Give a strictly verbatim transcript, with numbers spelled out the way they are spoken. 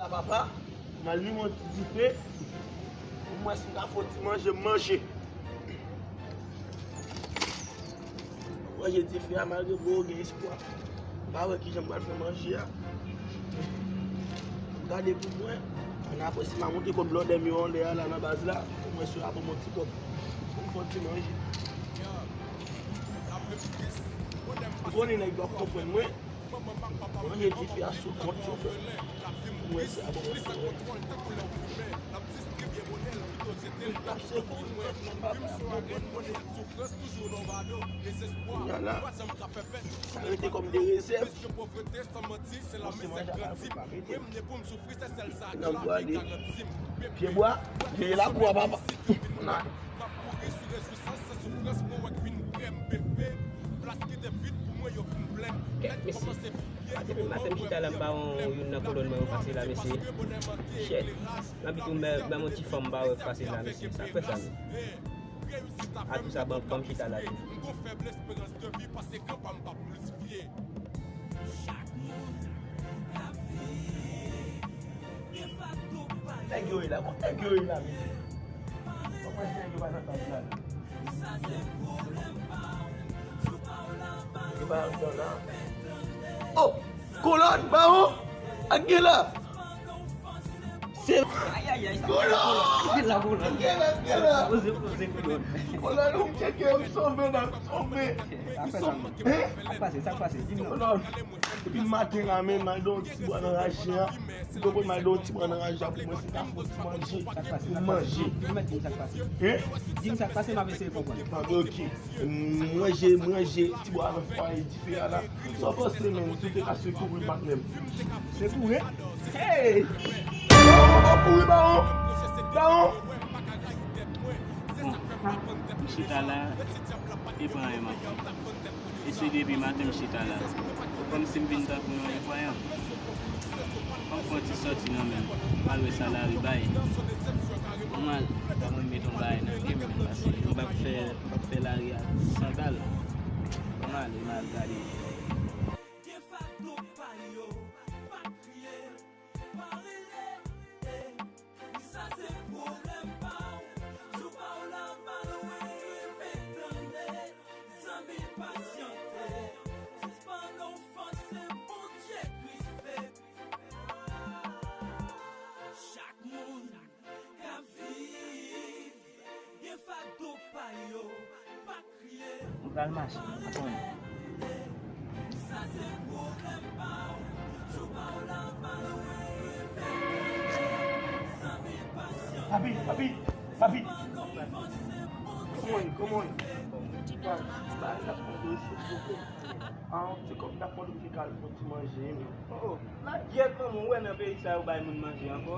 Papa, m al limen yon ti dife pou m wè si m ka fè yon ti manje, m manje. Manje dife a, malgre m gen espwa. M pa wè kijan m pral fè manje a. M gade pou mwen. Ann apre, si m a monte kòb blòdè m yo anlè a la nan baz la, pou mwen si yo ap ban m yon ti kòb pou m fè yon ti manje. Ou konnen nèg yo ap konprann mwen. Manje dife a sou kont yo, frè. Mwen se a bon. Kounya la, sa rete kòm de rezèv. Bon, se manje a ka fè pa rete. Nan bwa de pyebwa, veye lakou a, papa. Kèt mesye. A depi maten m chita la, m pa wè youn nan kolòn mwen yo pase la, mesye. Shit. M abitye wè menm yon ti fanm m pa wè pase la, mesye. Sa k fè sa menm? A tou sa, ban, ban m chita la tou. Nèg yo ye la, kot nèg yo ye la menm? Mwen se yo pa nan baz la. Yo pa anndan la. Oh! Kolòn, bawon! Ak gen la! Se kolòn! Gen la, kolòn! Gen la, gen la! Poze, poze, kolòn! Kolòn, ou tcheke, m sove nan, m sove! Sa k fè sa menm? Hein? Sa k pase, sa k pase? Di m non. Kolòn! Depi maten la menm, m al nan yon ti bwa nan raje a. Ou konprann, m al nan yon ti bwa nan raje a pou mwen si m ka fè yon ti manje. Sa k pase, sa k pase? Ou mèt di m sa k pase. Hein? Di m sa k pase, m ap eseye konprann. Ah, ok. Manje, manje, ti bwa nan fwaye dife a la. Sa w panse, menm, si w te ka sekouri patnè m? Sekouri? Hey! Bawon, bawon, kouri, bawon! Bawon! M chita la, e pa anyen m ap fè. E se depi maten m chita la. Kòmsi m vin tankou yon enkwayan. Ban m pran ti sòti nan men m, m al wè sa lari bay. Bon, m al, ban mwen met yon bagay nan pye m, paske m p ap fè, m p ap fè lari a sandal. Bon, m ale, m al gade. Sa se pwoblèm pa w. Jou pa w la pa lwen, rive tande. Zanmi, pasyante. Sispann ofanse Bondye Kris pèp. Chak moun k ap viv gen fado pa yo. Pa M pral mache, atann. Papi, papi, papi. Come on, come on. Ba, ba, ba, ba, ba, ah, ti kòb ta fò nou te kal fè ti manje, men. Oh, oh. Lagyèt, manman, ou wè nan peyi sa yo bay moun manje ankò?